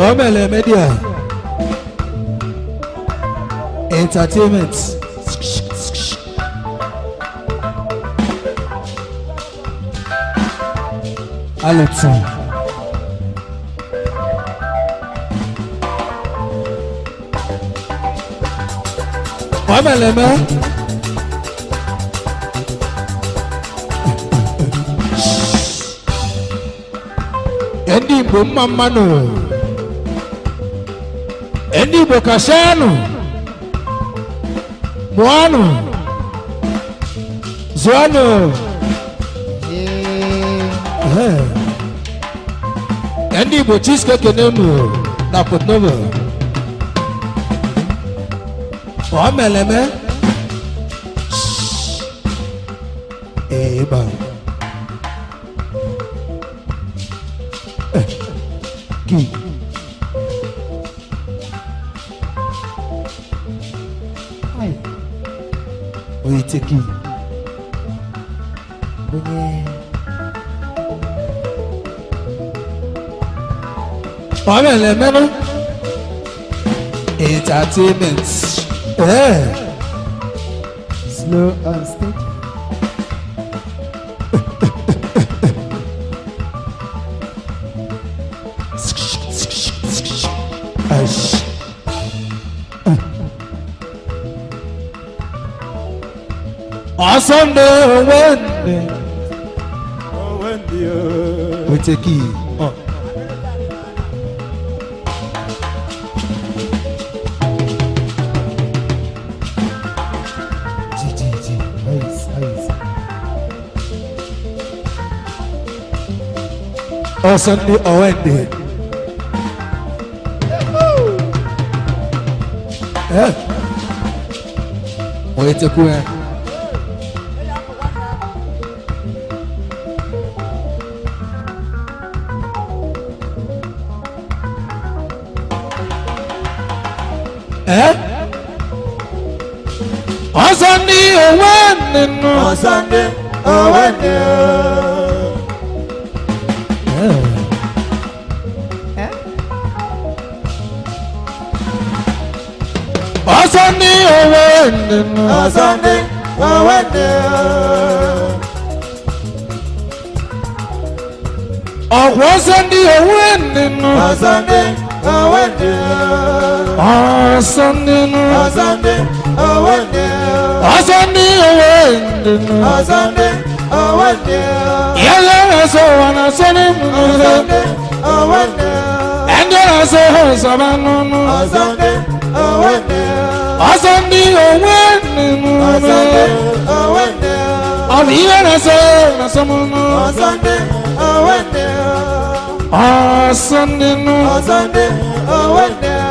Omele Media Entertainment. Alexon. Omele me. Ndị Igbo mma mmanụ. Ndị Igbo kashanụ. Mụanụ. Zụanụ. Ndị Igbo Chisike kenemu na Port Novo. Ọ mere eme. Eba. Ki. Oiteki. Onye. Ọ mere eme. Entertainment. Slow and steady. Awesome day, Wendy. Wendy. We take it. Oh. G G G. Ice, ice. Awesome day, Wendy. Eh. We take it. Eh? Ọsọndị onwe nínú. Ọsọndị onwe nínú. Ọsọndị onwe nínú. Ọsọndị onwe nínú. Ọ̀kwọ̀ ọsọndị onwe nínú. Ọsọndị onwe nínú. Ọsọndị nù. Ọsọndị onwe nínú. Ọsọndị onwe nínú. Ọsọndị onwe nínú. Yẹ́lẹ́ ẹ̀sọ́ wọn ọsọndị nínú. Ọsọndị onwe nínú. Ẹ̀ndẹ́ ẹ̀sọ́ ọ̀sọ̀bá nínú. Ọsọndị onwe nínú. Ọsọndị onwe nínú. Ọsọndị onwe nínú. Ọ̀bí yẹ́n ẹ̀sọ́ ẹ̀sọ́ nínú. Ọsọndị onwe nínú. Ọsọndị nù. Ọsọndị onwe nínú.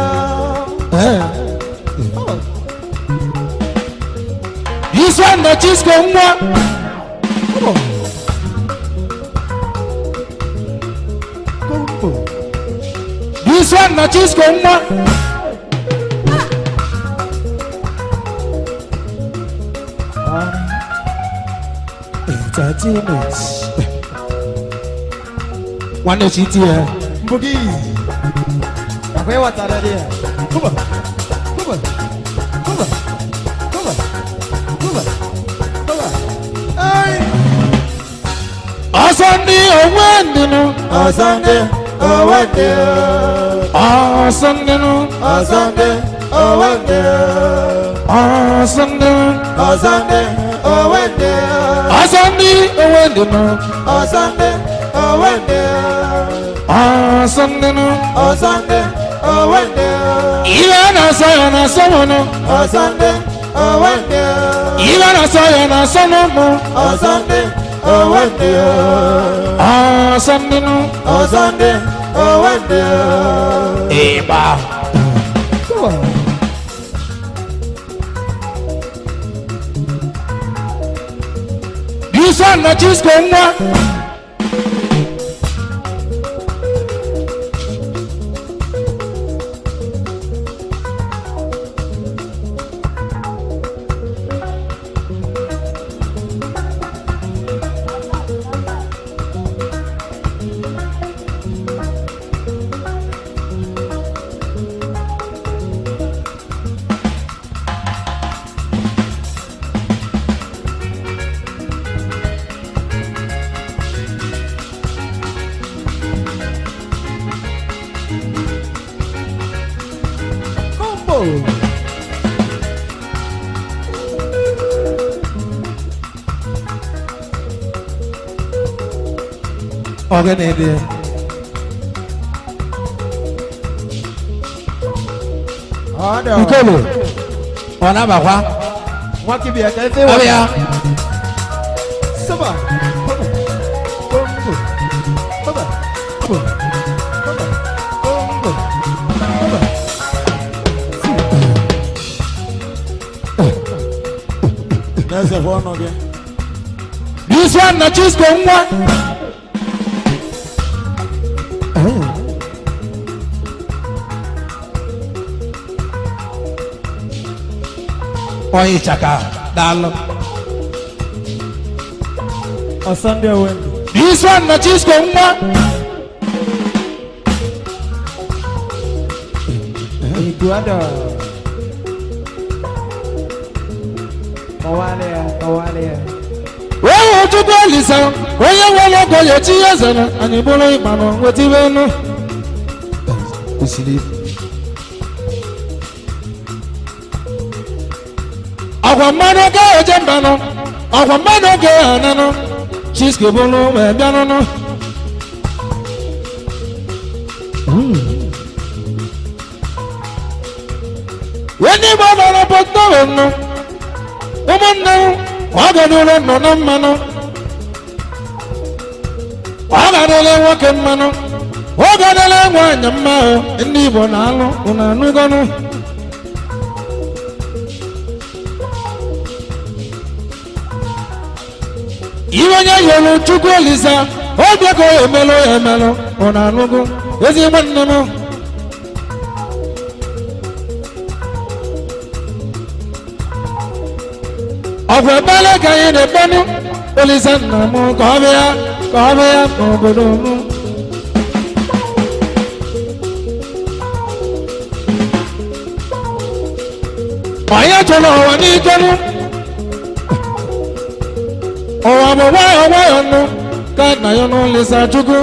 This one the cheese go nwa. This one the cheese go nwa. Entertainment. One the cheese here. Mbugi. Akwe watara there. Come on. Come on. Come on. Come on. Come on. Come on. Hey. Ọsọndị onwe nínú. Ọsọndị onwe nínú. Ọsọndị nù. Ọsọndị onwe nínú. Ọsọndị nù. Ọsọndị onwe nínú. Ọsọndị onwe nínú. Ọsọndị onwe nínú. Ọsọndị nù. Ọsọndị onwe nínú. Ihe na-asọ ya na-asọ mụ. Ọsọndị onwe nínú. Ihe na-asọ ya na-asọ mụ. Ọsọndị onwe nínú. Ọsọndị nù. Ọsọndị onwe nínú. Ịgba. This one na Chisco nwa. Ọgịnị dị? Ọdọ. Ikolo ọ na-abakwa. Nwoke bịa ka efe. Ọbịa. Sọba. Bongo. Sọba. Bongo. Sọba. Bongo. Sọba. Na-ezekwa ọnụ gị. This one na Chisco nwa. Onye ịchaka, daalụ. Ọsọndị Owendị. This one na Chisco nwa. Iguado. Kọwalị ya, kọwalị ya. Onye Chukwu Olisa, onye nwere ogo ya chi ya zara, anyị bụrụ ịgba na nweta ibe nụ. Ọgwa mmanụ ga-eje mbanụ, ọgwa mmanụ ga-ananụ, Chisco bụrụ wee bịanụnụ. Onye Igbo nọrọ pọtọrọ nụ, ụmụnne m, ọ ga-adịrị nọ na mmanụ. Ọ ga-adịrị nwoke mmanụ, ọ ga-adịrị nwaanyị mma o, ndị Igbo na-alụ, unu anụgọnụ. Iwe onye yọrọ Chukwu Olisa, ọ bịago emelụ emelụ, unu anụgo, ezi nwanne m. Ọgwụ ebele ka anyị na-ekpenụ Olisa nna m ka ọ bịa, ka ọ bịa n'obodo m. Onye chọrọ ụwa n'ikenụ, ụwa bụ nwayọọ nwayọọ nụ ka nna ya n'Olisa Chukwu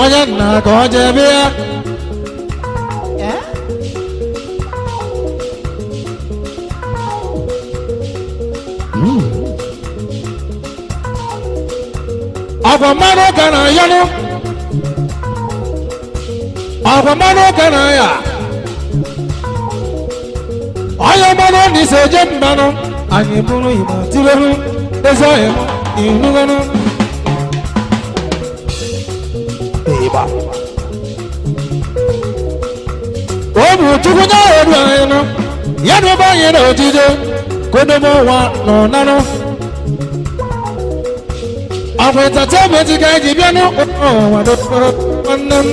onye nna ka ọ jee bịa. Eh? Ọgwa mmanụ ka na ya nụ, ọgwa mmanụ ka na ya, onye mmanụ na ise eje mmanụ, anyị bụrụ igbo tiberu ezi ọhịa m inugonụ. Ịgba o bụ Chukwu nye eru anyị nụ ya na ebe anyị na ojije kodobe ụwa nọ nanụ. Ọgwụ entertainment ka anyị ji bịa n'ụwa dọkọrọ nwanne m.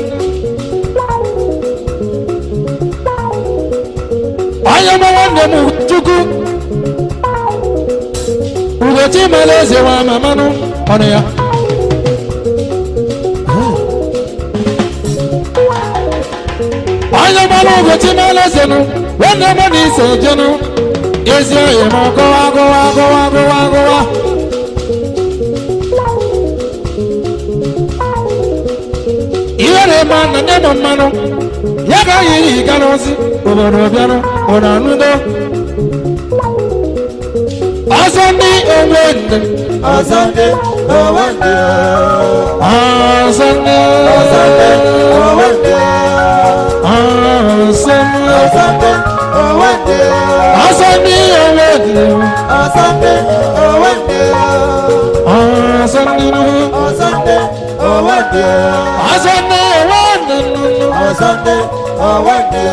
Onye mụ nwanne m Chukwu Ugochi mara eze nwa mamanụ ọnụ ya. Onye mara Ugochi mara eze nụ nwanne m na ise jenụ ezi oyi m gụwa gụwa gụwa gụwa gụwa. Ihe na-eme na nne m mmanụ ya ka anyị yi ga n'ozi obodo bịanụ ụna anụgo. Ọsọ ndị onwe ndị. Ọsọ ndị onwe ndị. Ọsọ ndị. Ọsọ ndị onwe ndị. Ọsọ ndị. Ọsọ ndị onwe ndị. Ọsọ ndị onwe ndị. Ọsọ ndị onwe ndị. Ọsọ ndị. Ọsọ ndị onwe ndị. Ọsọ ndị onwe ndị. Ọsọ ndị onwe ndị.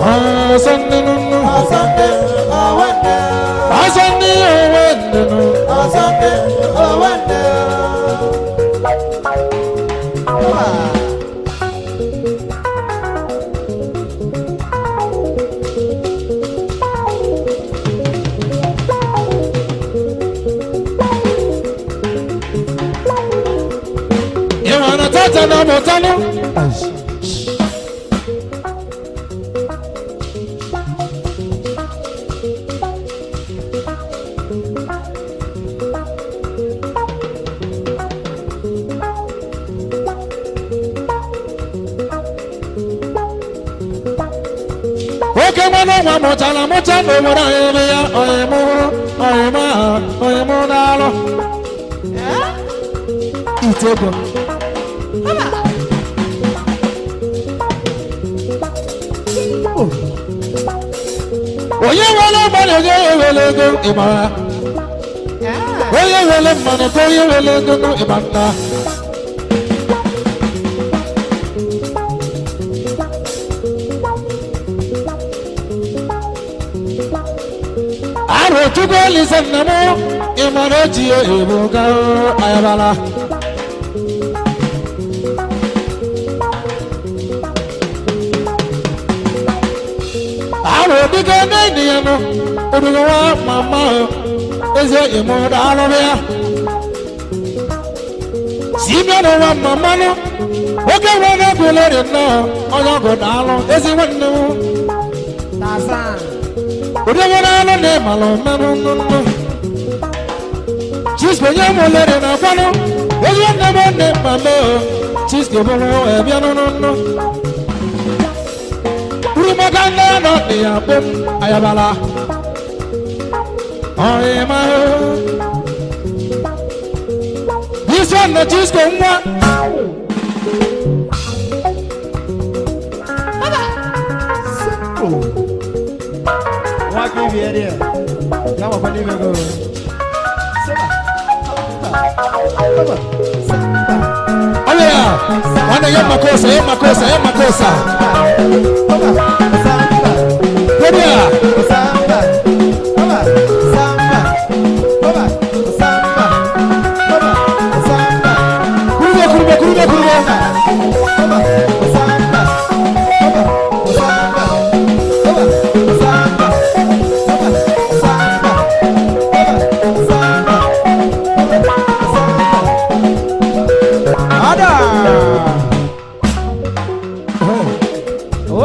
Ọsọ ndị. Ọsọ ndị onwe ndị. Ọsọ ndị onwe ndị. Ọsọ ndị onwe ndị. Ịmara tata na mụtanụ. Oke nwanne nwa mụchara mụcha na owere anyị ebe ya ọyịmụ ọyịmụ ọyịmụ n'alụ. Ite ego. Onye nwere mmanụ onye nwere ego ịmara. Onye nwere mmanụ ka onye nwere ego ịma nna. Arụ Chukwu Olise nna m ịmara eji ya ebuga ayabala. Arụ dịka nne ya nọ odugo nwa mama eze ịmụrụ alụrụ ya. Si bịa n'ụwa mama nọ oge nwere egwuleri nnọọ onye ọgụ na-alụ ezi nwanne m. Ụdị nwere anụ na ịmalụ mmanụ nnụnụ. Chisco nye m lere na kwanụ ezi nwanne m nne mama o Chisco bụrụ ebịa nụnụ. Uru maka nne nọ dị ya kpom ayabala. Ọyịma o. This one na Chisco nwa. Nwa ka ibi eri ya. Ya makwa n'ime ego. Seba. Seba. Seba. Ọyị ya. Nwanne ya makosa ya makosa ya makosa. Samba. Samba. Kedu ya? Samba. Samba. Samba. Samba. Samba. Samba. Kurube kurube kurube kurube. Samba. Samba. Samba. Samba. Samba. Samba. Samba. Ada.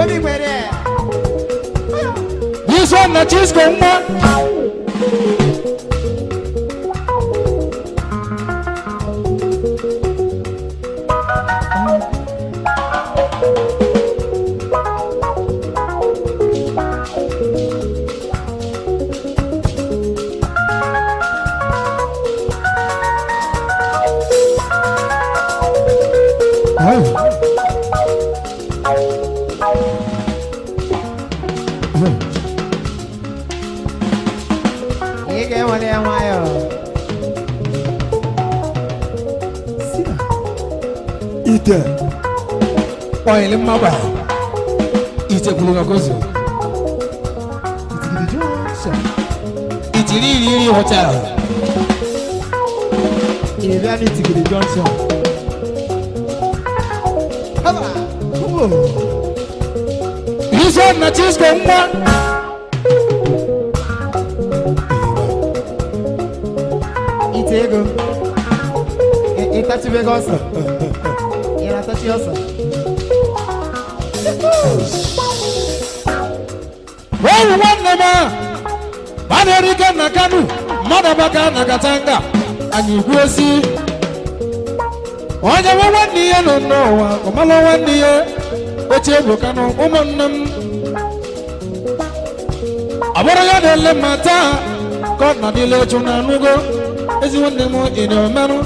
Obi kwere. This one na Chisco nwa. Ị ga-enwere ya nwayọọ. Ite ọyịlị mmaba ite kwuru ka gozi itiri iri iri hotel. Ị bịa n'Itigidi Junction. Haba! Kubo! This one na Chisco nwa. Ite ego. Ị tachibego ọsọ. Ị na-atachi ọsọ. Owu nwanne m a mmadụ erike na Kano mmadụ abaka na Katanga anyị kwuo si onye nwe nwanne ya nọ n'ụwa ọmalụ nwanne ya oche bụ Kano ụmụnne m ọ bụrụ ya na-ele mma taa ka ọ nọdịla echu na anụgo ezi nwanne m ị na-emerụ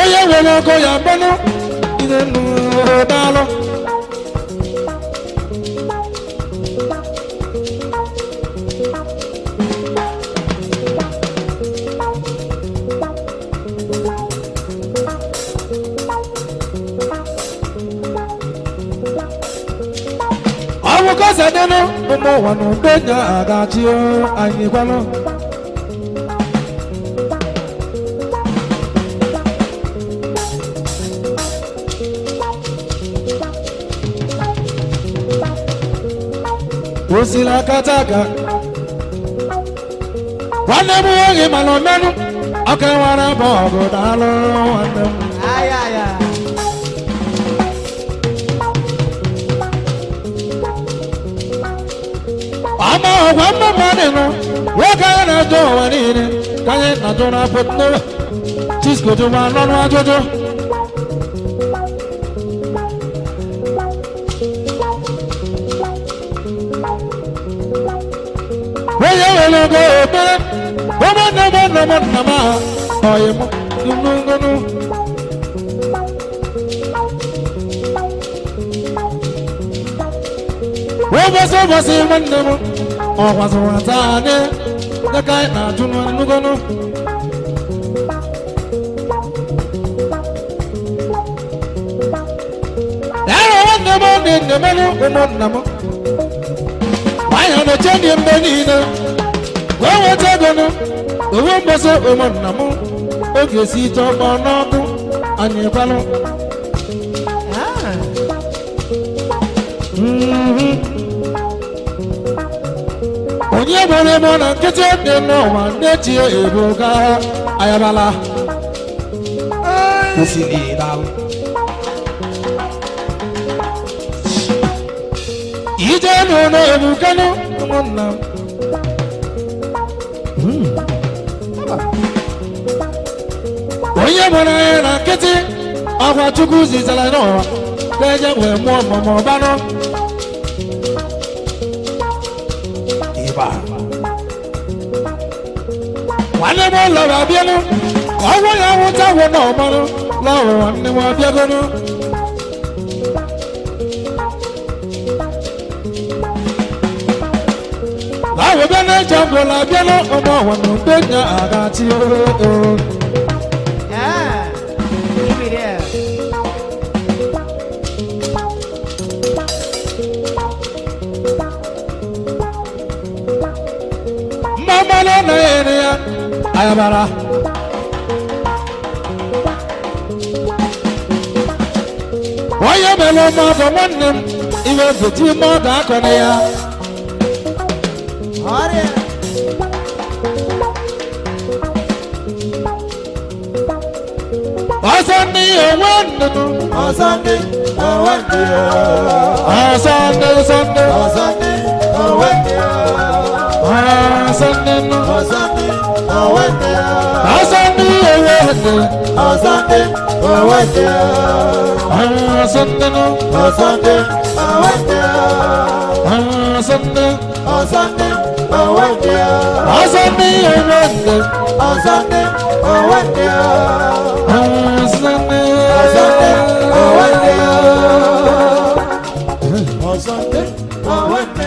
onye nwere ego ya gbanụ ihe nnu daalụ. Ọnwụ kọsa dịnụ ụmụ ụwa na udo nya agachi anyị gwanụ. Osila kataka nwanne m nwoke mana omenụ ọka nwara bụ ọgụ daalụ nwanne m. Aya ya. Ama ọgwa mma mmadụ nọ nwoke anyị na-ajụ ụwa niile ka anyị na-ajụ na pụtnụwa Chisco jụma n'ọnụ ajụjụ. Onye nwere ego ekpere ụmụnne m nna m nna m ahụ ọyị m nnungunu. Ụbọchị ụbọchị nwanne m ọkwazụwa taa anyị dịka anyị na-ajụ n'ọnụgọnụ. Ero nwanne m ọ dị nnemenụ ụmụnna m. Nwanyị na-eche ndị mgbe niile wee nweta ego nụ owu mbọsị ụmụnna m oge si ite ọgbọ n'ọkụ anyị kwalụ. Onye gbara ebe na nkịtị dị n'ụwa na-echi ebo ga ayabala. Ije n'ụlọ ebukanụ ụmụnna m. Onye gbara ya na nkịtị ọkwa Chukwu zizara n'ụwa ka eje wee mụọ mụmụ banụ. Nwanne m ụlọ abịanụ ka ọnwụ ya nwụta gwụ na ọmanụ lọrụ nwanne m abịagonu. Láwo bẹ́ẹ̀ ní jàǹgò la bíẹ́nu ọmọ wọn ló gbé ní àga tí ó. Give me there. Mama ló na èrè ya ayabara. Onye mere mmadụ nwanne m iwe bụti mmadụ akọna ya. Ọrịa. Ọsọ ndị onwe nnụnụ. Ọsọ ndị onwe ndị Ọsọ ndị ọsọ ndị. Ọsọ ndị onwe ndị Ọsọ ndị nnụ. Ọsọ ndị onwe ndị Ọsọ ndị onwe ndị. Ọsọ ndị onwe ndị Ọsọ ndị nnụ. Ọsọ ndị onwe ndị Ọsọ ndị. Ọsọ ndị onwe ndị Ọsọ ndị onwe ndị. Ọsọ ndị onwe ndị Ọsọ ndị. Ọsọ ndị onwe ndị Ọsọ ndị onwe ndị.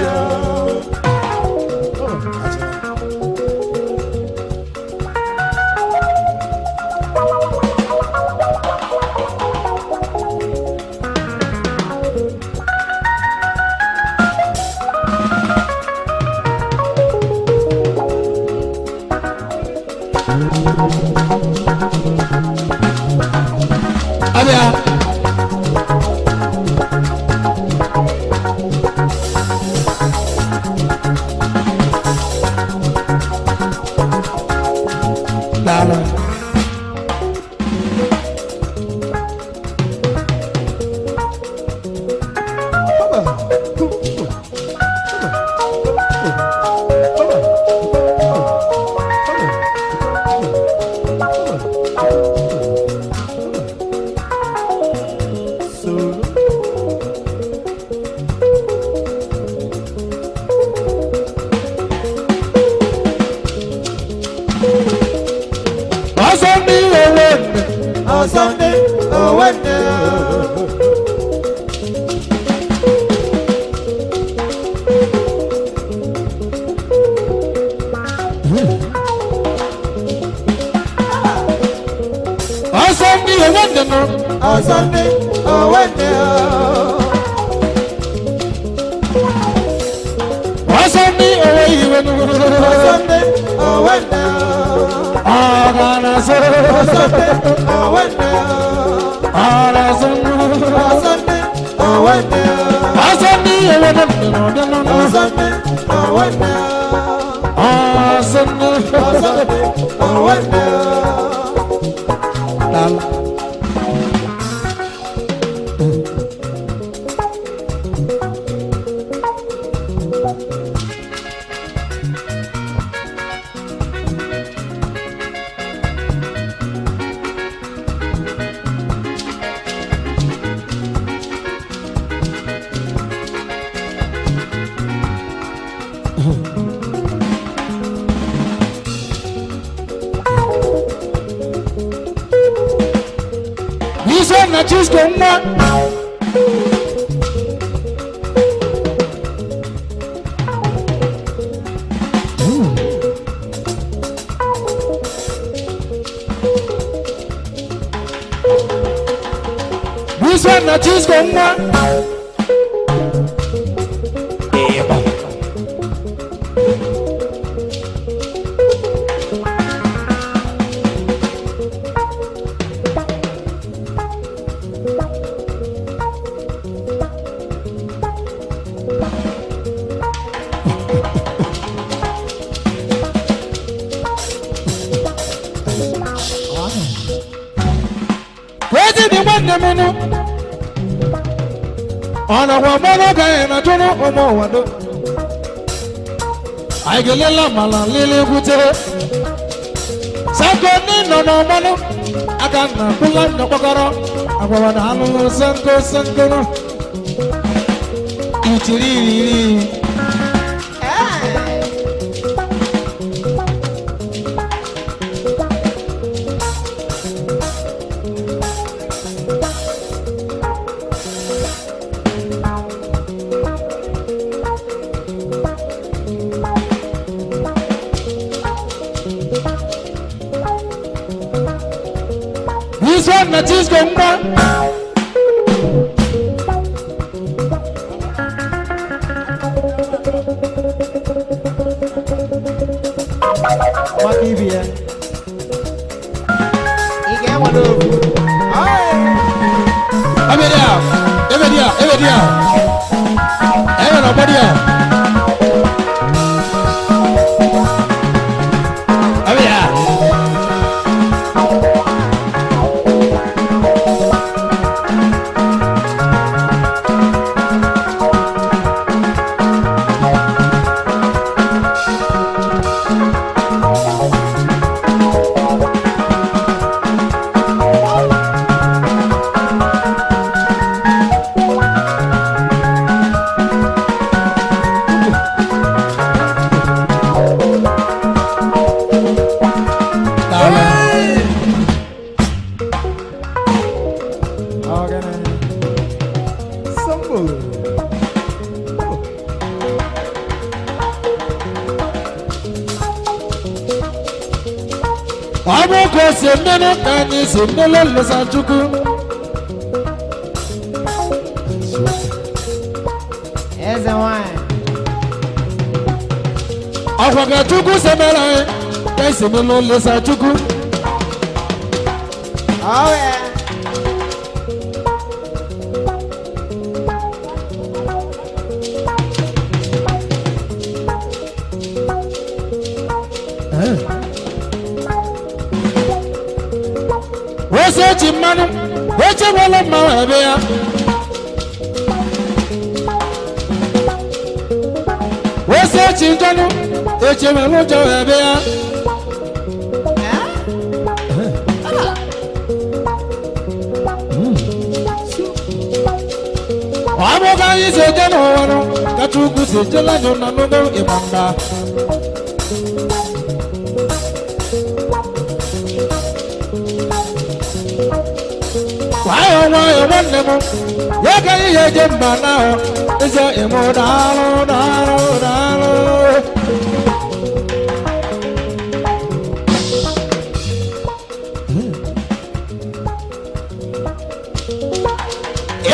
Abịa. Daalụ. Ọsọ ndị onwe nne. Ọsọ ndị onwe ndị Ọsọ ndị onwe nne nọ. Ọsọ ndị onwe ndị Ọsọ ndị onwe iwe nọ. Ọsọ ndị onwe ndị Ọ ga-na-asọ. Ọsọ ndị onwe ndị Ọ na-asọ. Ọsọ ndị onwe ndị Ọsọ ndị onwe nne nọ bịa nọ. Ọsọ ndị onwe ndị Ọsọ ndị. Ọsọ ndị onwe ndị Daalụ. Ise na Chisco nwa. one na Chisco nwa. Kwezi dị nwanne m nụ. Ọ nakwa mmanụ ka anyị na-achụrụ ụmụ ụwado. Anyị ga-elela mala lele gwutere. Sanko ndị nọ n'ọmanụ aka nna kwụla nna kpọkọrọ agwara na alụlụ sanko sanko nụ. Itiri iri. This one na Chisco nwa. Maka ibi ya. Ị ga-enwere obi. Ebe dị a, ebe dị a, ebe dị a. Ebe na ọgbọ dị a. Ebe dị a. Daalụ. Ọgana. Sambo. Ọ bụ ka o si mmenụ ka anyị si mmelụ Lụsa Chukwu. Eze nwanyị. Ọkwa ka Chukwu si mere anyị ka esi mmelụ Lụsa Chukwu. Oh yeah. Ose eji mmanụ, echegbula mmanụ ebe ya. Ose eji njọnụ, echewere ụjọ ebe ya. Ọ bụ ka anyị si eje n'ụwa nụ, ka Chukwu si ejela anyị na n'ụgbọ ịgba mgba. Nwayọọ nwayọọ nwanne m, ya ka ihe eje mba na ahụ, eze ịmụ daalụ daalụ daalụ.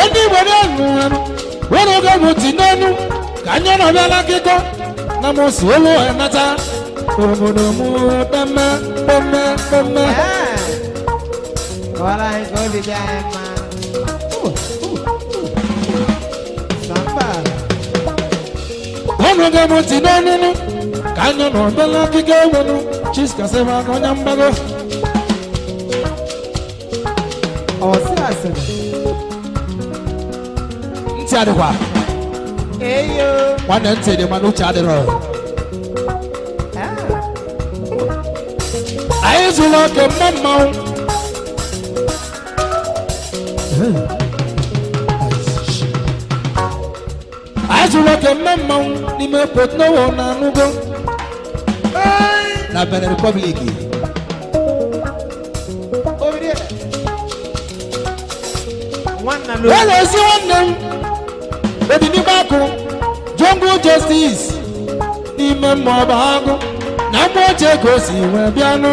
Ndị Igbo na-enu anụ, were oge m ti n'enu, ka anyị na-abịala akụkọ, na m si olu nata, obodo m kpeme kpeme kpeme. Kọwara anyị ka obi dị anyị mma. Samba. Ọnụ oge m ti n'enu, ka anyị na-abịala akụkọ enwenu, Chiskasịba na onye mgbago. Ọsị asịrị. Ntị adịkwa, Eyo. nwanne ntị dị mana uche adịrọ. Anyị zụrụ oke mma mmanwụ. Anyị zụrụ oke mma mmanwụ n'ime Porto-Novo na Enugu na Benin Republic. Obi dị. Nwanna lo. Wọ́n lọ sí nwanne m Obinigbo akụ Jungle Justice n'ime mmụọ bụ agụ na mgbe ochie ka o si wee bịanụ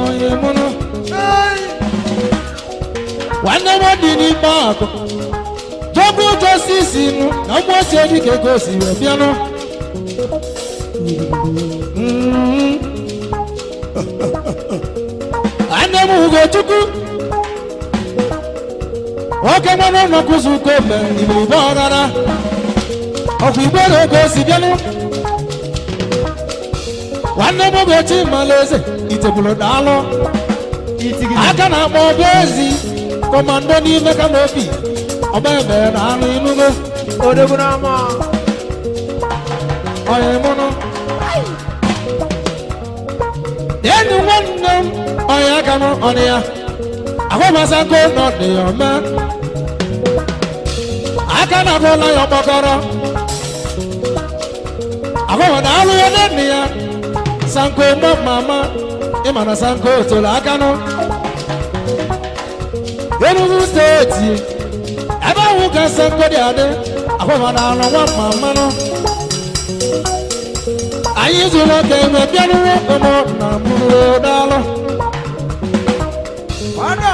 onye mụnụ. Nwanne m dị n'ikpe akụ. Jọbụ Jọsisi nụ na mgbochi dịka ego si wee bịanụ. Nwanne m Ugochukwu. Nwoke nwere ụlọ kụzi ụka ome iberibe ọrara. Ọkwa igbere oge o si bịanụ. Nwanne m Ugochi Malaeze itebulu daalụ. Aka na-akpọ ọba ezi kọmando n'ime kanopi ọba ebe na anụ inugo. Odogwu n'ọmọ. Ọyị mụnụ. Enyi nwanne m ọyị aka m ọnụ ya. Ahụmasago nọ dị ya ome. Aka na-abụla ya ọkpọkọrọ. Ahụma na alụ ya nne ya. Sanko mọ mama ịma na Sanko toro aka nụ. Enugu steeti ebe ahụ ka Sanko dị adị. Ahụma na alụ nwa mama nụ. Anyị zụrụ ka enwe bịaruru ụmụ na mụrụ daalụ. Ọdọ.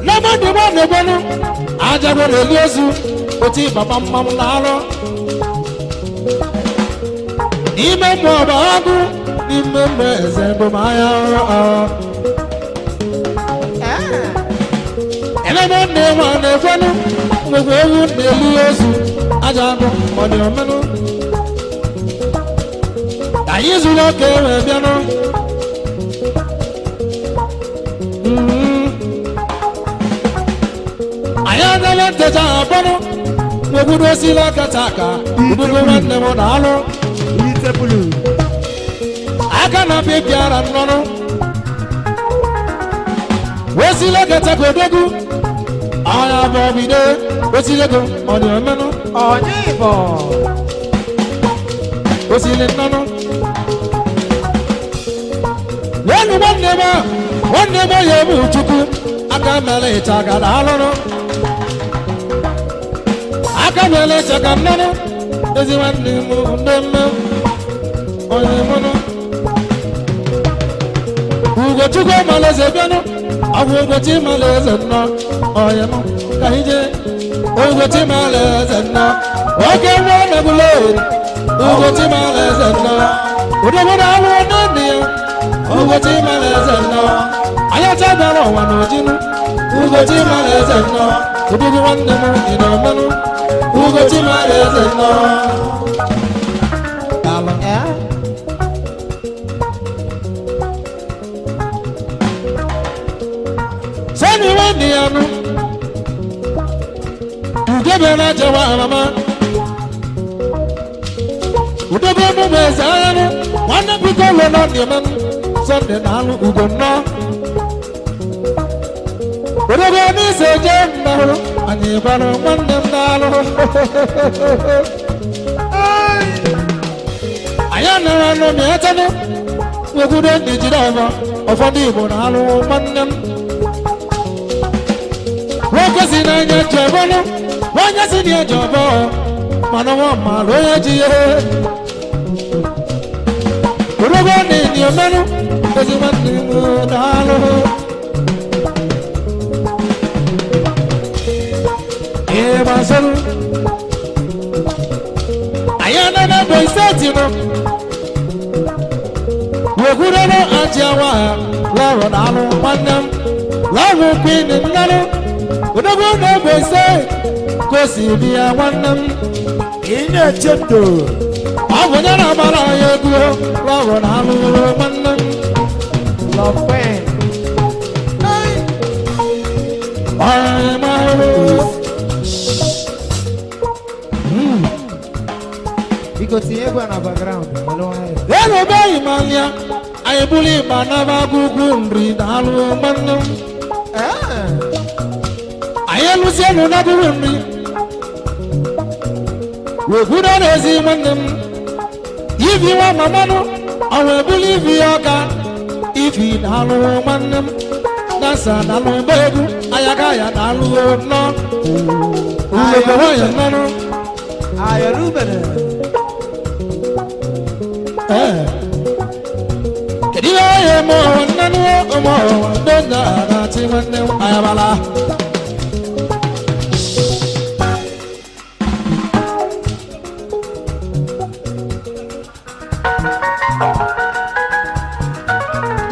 N'ọmọdé wọn na-egbenu aja gwara eli ozu oti baba mmanwụ na-alụ. N'ime mmụọ bụ agụ n'ime mmụọ eze ndụmahịa. Eleme nne nwa na-egbenu nwekwa ewu na-eli ozu aja agụ ọ dị omenụ. Anyị zụrụ oke wee bịanụ. Anyị agaghị ntecha abọnụ nwekwuru osila kacha aka udugo nwanne m na-alụ. Itebulu. Aka na bịara nnọnụ. Wesile kacha ka odogwu ọya bụ ọbido osilego ọ dị omenụ. Onye Igbo. Osile nnọnụ. Wenu nwanne m nwanne m ya ebu Chukwu aka mere ịcha ka na alụrụ. Aka mere ịcha ka nnọnụ ezi nwanne m ndị mme onye mụnụ. Ugochukwu Malaeze bịanụ ọgwụ Ugochi Malaeze nnọọ onye mụ ka anyị jee. Ugochi Malaeze nnọọ oke nwa nọbụla eri. Ugochi Malaeze nnọọ odogwu na-alụ nne ya. Ugochi Malaeze nnọọ anyị ọcha bịara ụwa n'ojinu. Ugochi Malaeze nnọọ odogwu nwanne m dị n'omenụ. Ugochi Malaeze nnọọ. Daalụ. Sani nwanne ya nụ udebe na jewa mama udebe ọmụmụ eze agha nụ nwanne biko ụlọ nọ n'ime m Sọnde na-alụ ugo nnọọ udebe n'ise je mba anyị gwarụ nwanne m na-alụ anyị anara nụ mịatanụ nwekwudo ndị jide ọzọ ụfọdụ Igbo na-alụ nwanne m nwoke si n'anya jọbọnụ onye si na jọbọ mana nwa mara onye ji ihe orogo na-enyi omenụ ezi nwanne m daalụ ịgbasoro anyị anaghị bụ steeti nọ wekwuroro aji awa lọrụ na-alụ nwanne m lọrụ kwin nnanụ odogwu na-egbe ise ka o si bi ya nwanne m. Ị na-eche ndụ. Ọ bụ onye na-agbara anyị egwu lọrụ na alụrụ nwanne m. Love Queen. Ọyị mahụ. Biko tinye egwu a na background. Olu nwayọ. Erube ịmalịa anyị bụrụ ịgba naba agụgụ nri na alụ nwanne m. Anyị elụzienụ n'agụgụ nri wekwudo n'ezi nwanne m ibi nwa mamanụ ọ wee bụrụ ibi ya ọka ibi na-alụ nwanne m dansa na-alụ mgbe egwu ayaga ya na-alụ nnọọ ugogbe nwanyị nnọnụ. Ayọrọ ubere. Ee. Kedu ihe onye eme ụwa nnanụ ụmụ ụwa ndị nna na-achị nwanne m ayabala.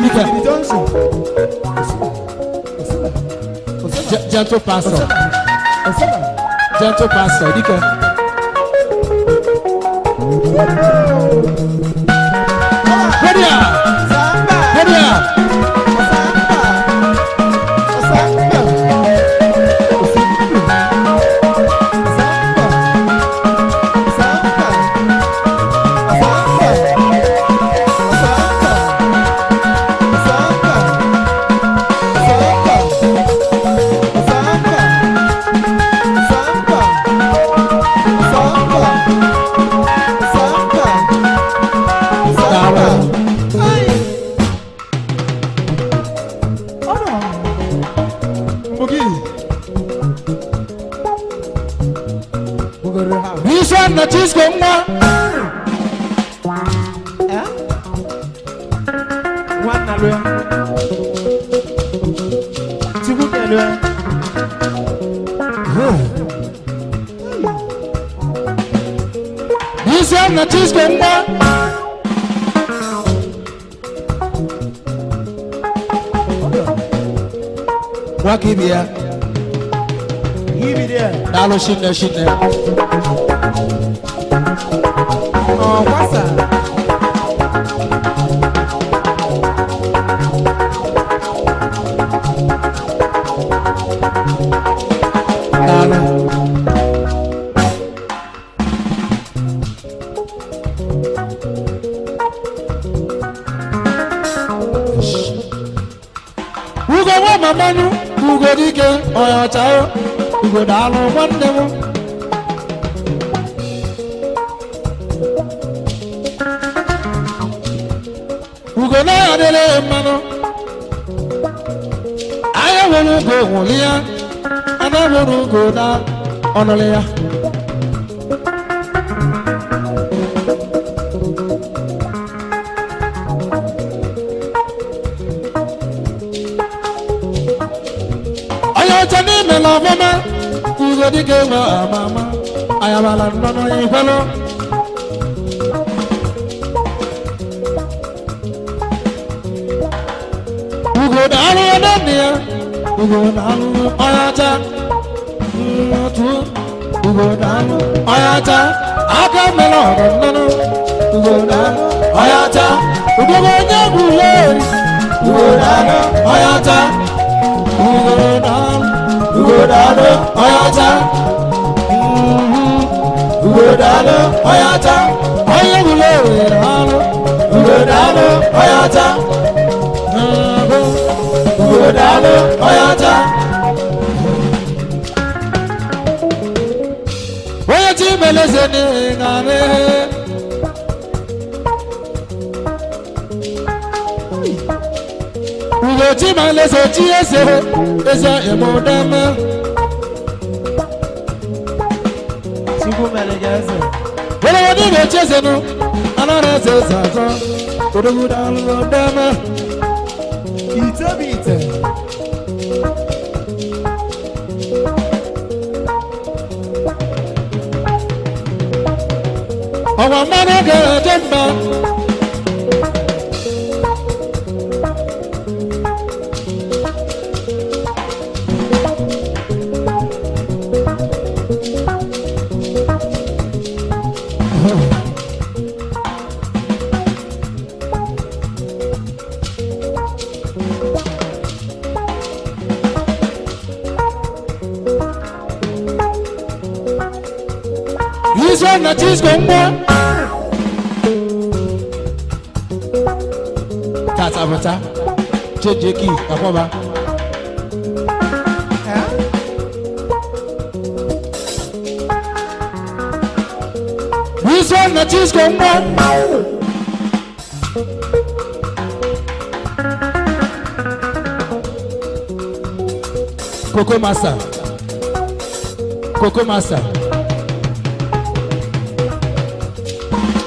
Ike. The junction. Osima. Osima. Gentle pastor. Osima. Gentle pastor. Dike. Ready? Samba. Ready? Samba. Samba. Samba. Samba. Samba. Samba. Samba. Samba. Samba. Samba. Samba. Samba. Ay. Mbugi. Bugoro ha. Bishop na Chisco nwa. Eh? Nwanna lue. Chukwu kelue. Bishop na Chisco nwa. Nwaka ibe ya. Give it there. Daalụ shinne shinne. Ọ kwasa. Daalụ. Ugo nwa mamanụ, ugo dike, onye ọcha o. Ugo daalụ nwanne m. Ugo na-adịrị mmanụ. Anya nwere ugo nwụrụ ya, ana nwere ugo na ọnụrụ ya. Onye ọcha n'ime na ọmụma, ugo dike nwe ama ama, ayabala nnọnụ ikwelụ. Ugo na-alụ nne ya, ugo na-alụ onye ọcha, otu ugo na-alụ onye ọcha, aka mere ọgụ nnọnụ, ugo na-alụ onye ọcha, ugo bụ onye gwuru eri, ugo na-alụ onye ọcha, ugo na-alụ, ugo na-alụ onye ọcha, ugo na-alụ onye ọcha, onye gwuru eri na-alụ, ugo na-alụ onye ọcha. Ugo daalụ onye ọcha. Onye chi meleze n'ịṅarị. Ugo chi meleze chi eze eze ịmụdeme. Chukwu mere gị eze. Were were ga-echi eze nụ, anara eze eze azọ. Odogwu daalụ deme. Ite bụ ite. Ọwa mmanụ ga-eje mba. Israel na Chisco nwa. Tata pụta. Change key, akwọba. Eh? Israel na Chisco nwa. Coco Master. Coco Master.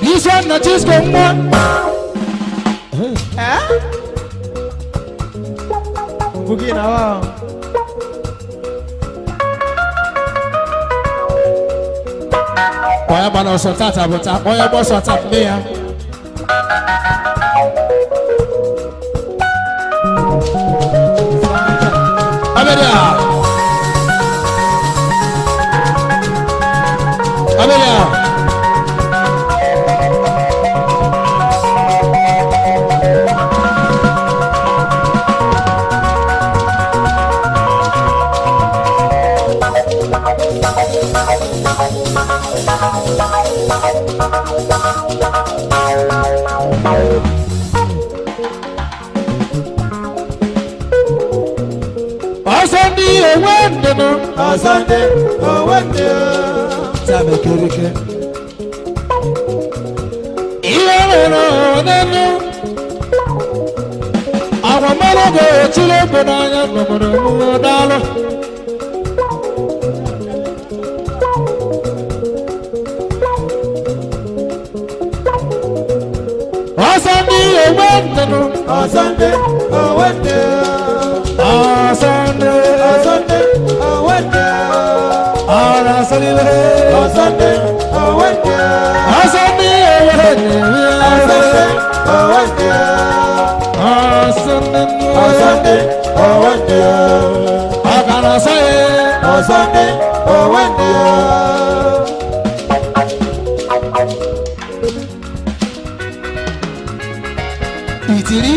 Israel na Chisco nwa. Eh? Bugi na wao. Onye gbara ọsọ tata bụ taa, onye gba ọsọ taa mme ya. Abelia. Abelia. Ọsọ ndị onwe ndụnụ. Ọsọ ndị onwe ndị. Tabekereke. Ihe rụrụ n'elu. Agwa mmanụ ga-echiri egbe n'anya n'obodo m daalụ. Ọsọ ndị onwe ndụnụ. Ọsọ ndị onwe ndị. Ọsọ ndị. Ọsọ ndị onwe ndị. Ọra sọlile. Ọsọ ndị onwe ndị. Ọsọ ndị onwe ndị. Ọsọ ndị onwe ndị. Ọsọ ndị. Ọsọ ndị onwe ndị. Ọkara ọsọ ya. Ọsọ ndị onwe ndị. Ìtìrí.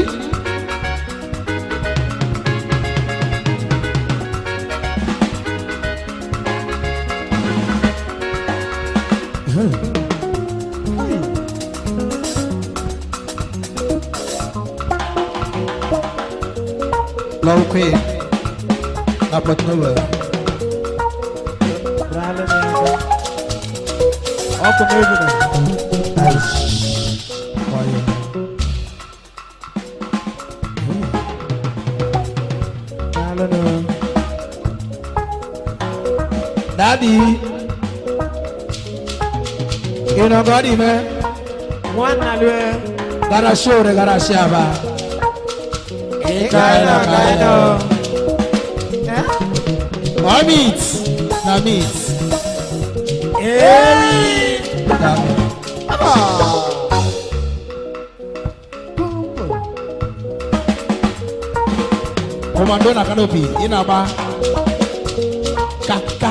Love Queen na Port Novo. Bralo na aka. Ọkụ m egwu na. Bralo na. Daddy, you know God, man. Nwanna lue. Gara show, gara shaba. Kaina kaina. Eh? Or meat, na meat. Eri. Daddy. Commando na canopy, inaba. Ka ka.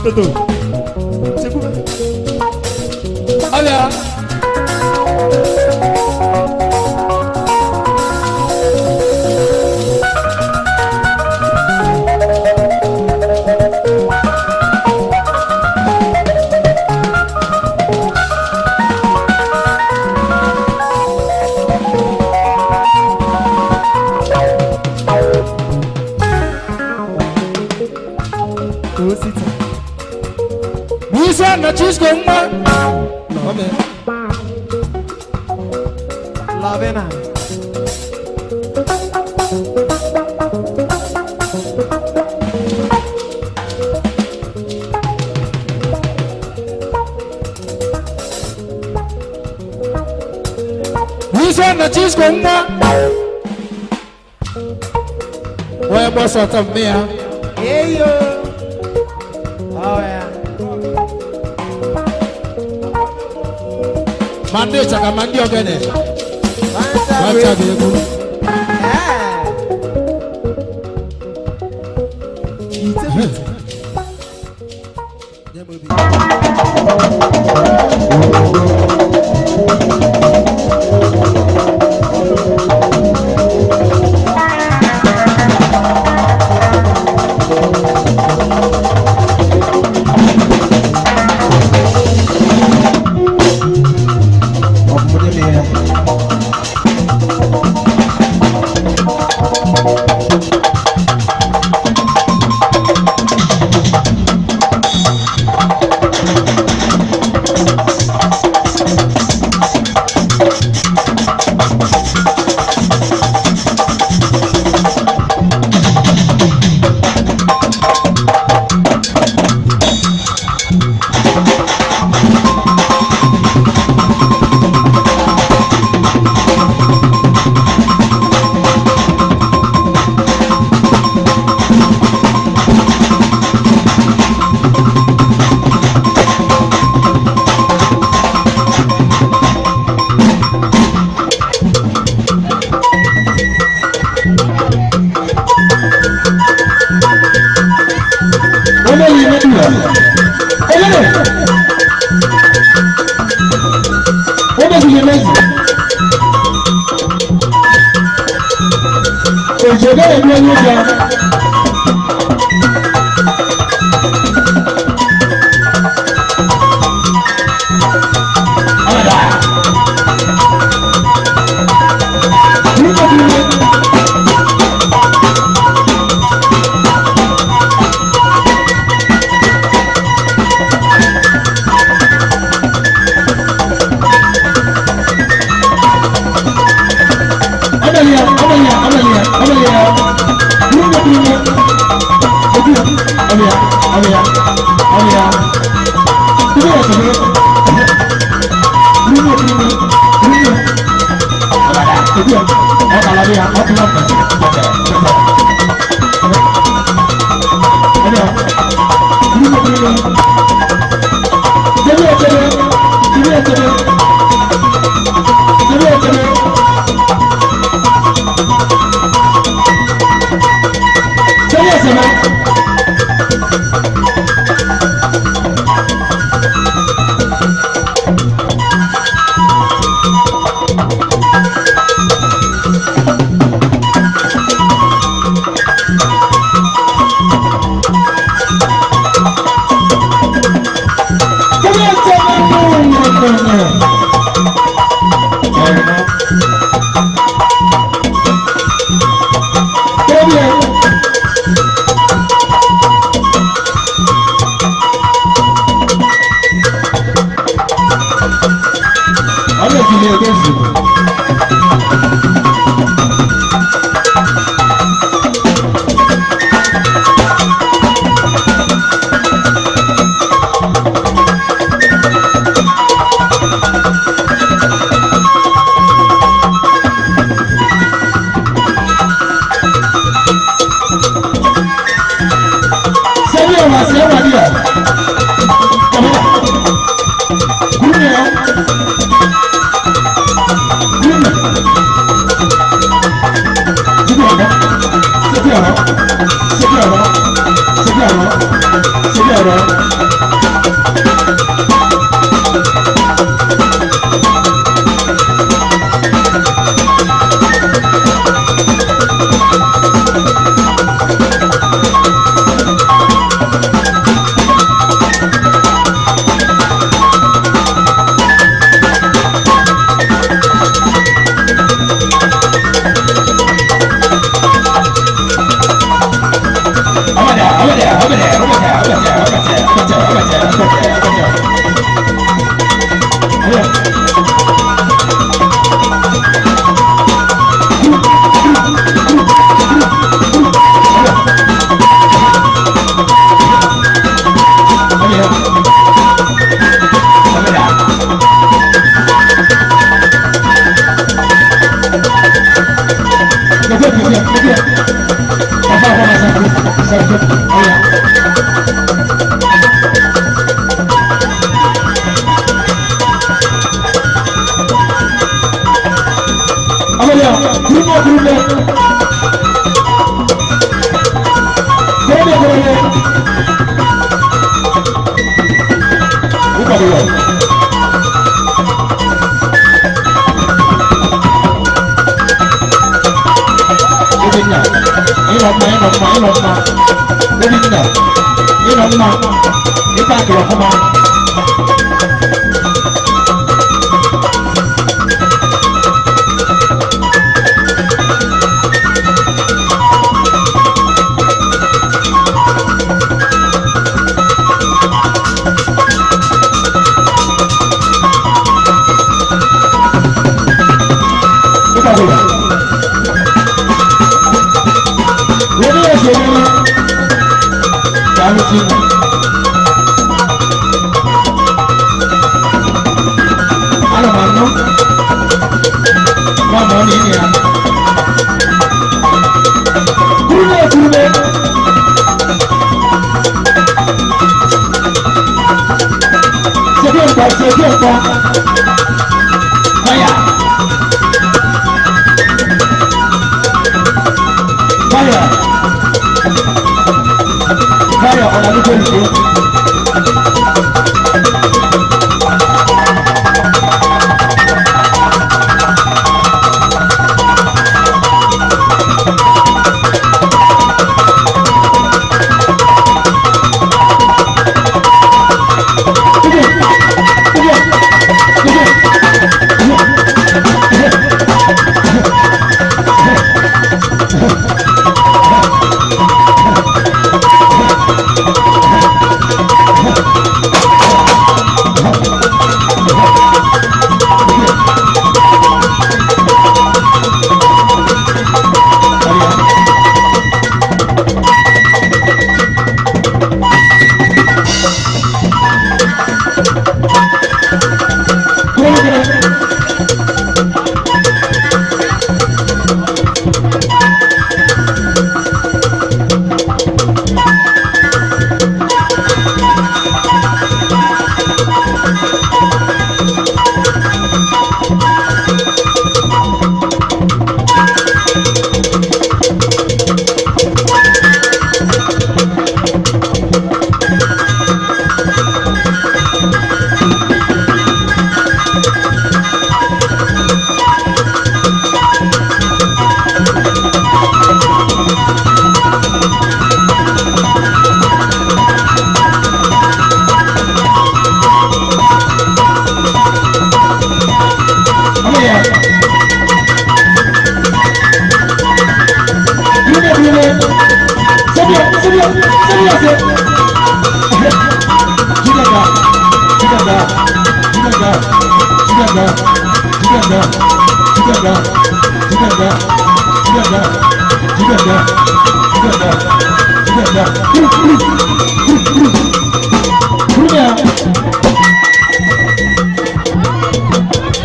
Toto. Sekube. Ọbịa. Osita. Musa na Chisco mma. Ọbịa. Lavena. Musa na Chisco mma. Onye gbọsọ ọtọ mme ya. Eyo. Oh yeah. Ma ndị ịchaka ma ndị ogene. Fanta Nwacha bụ egwu. Eh. Ite bit. Nye m obi. Omeli medu. Omeli. Omeli medu. Òjòdó ìlú ẹni ọjà. Ọ̀dà. Nígbà tí wọ́n. Ọmọlẹ́yà ọmọlẹ́yà ọmọlẹ́yà ọmọlẹ́yà dúró dúró ojú ọmọlẹ́yà ọmọlẹ́yà ọmọlẹ́yà dúró dúró dúró dúró dúró ojú ọkàlàbíyà ọtún ọkà ọkà ọmọlẹ́yà dúró dúró dúró dúró dúró dúró dúró dúró. Sẹ́yìn ẹ̀sẹ̀ náà. Sẹ́yìn ẹ̀sẹ̀ náà. Sẹ́yìn ẹ̀sẹ̀. Ọmọ ìdílé ẹgbẹ́ ìsìnkú. Sẹ́ni ọ̀wà sí ẹ̀wà díẹ̀. Kọ̀mọ́dà. Gúrúmẹ̀ ọ́. Gúrúmẹ̀. Síbi ọ̀rọ̀. Síbi ọ̀rọ̀. Síbi ọ̀rọ̀. Síbi ọ̀rọ̀. Síbi ọ̀rọ̀. Ọmọdé ọmọdé ọmọdé ọmọdé ọmọdé ọmọdé ọmọdé ọmọdé ọmọdé ọmọdé. Fire! Fire! Ọ na-alụkwa nke.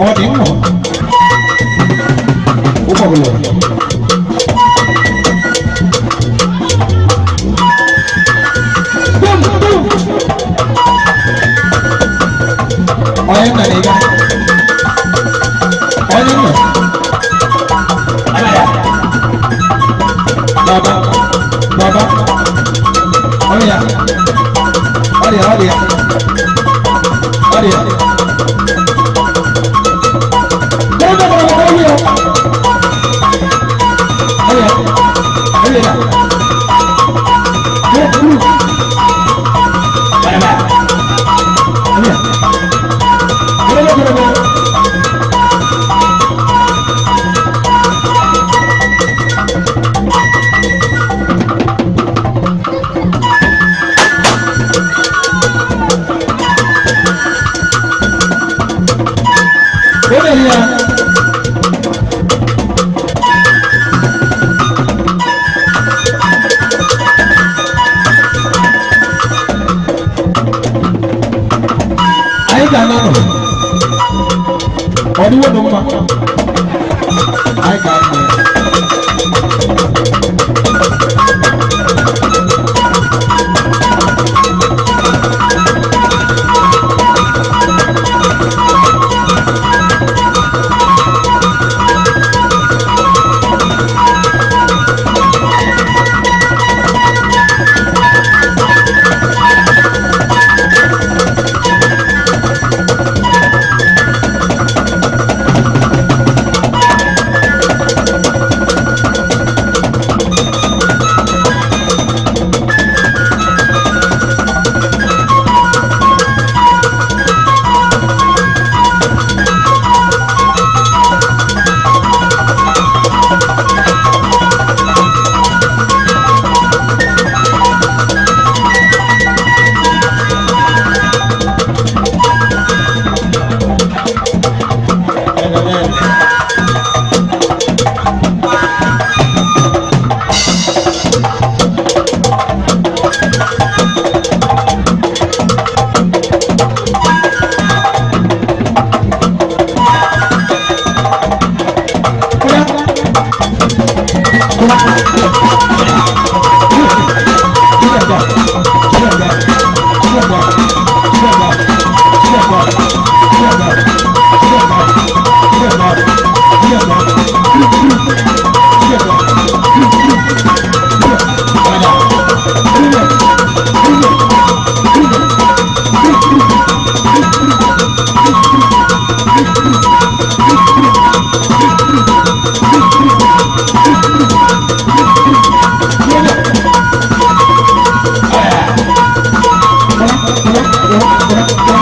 Ọ dị mma. Ụgbọgụlụ. Bum, bum. Onye nna na-ega. Onye nna. Baba. Baba. Onye ya. Ọrịa, ọrịa. Ọrịa. Baba, baba, ọrịa. Ọrịa. Ọrịa. Bum, bum. Baba. Ọrịa. Baba, baba. Onye ya. Anyị ga-anọ nọ. Ọ dịwo nụ mma. Anyị ga-anọ ya. Thank you.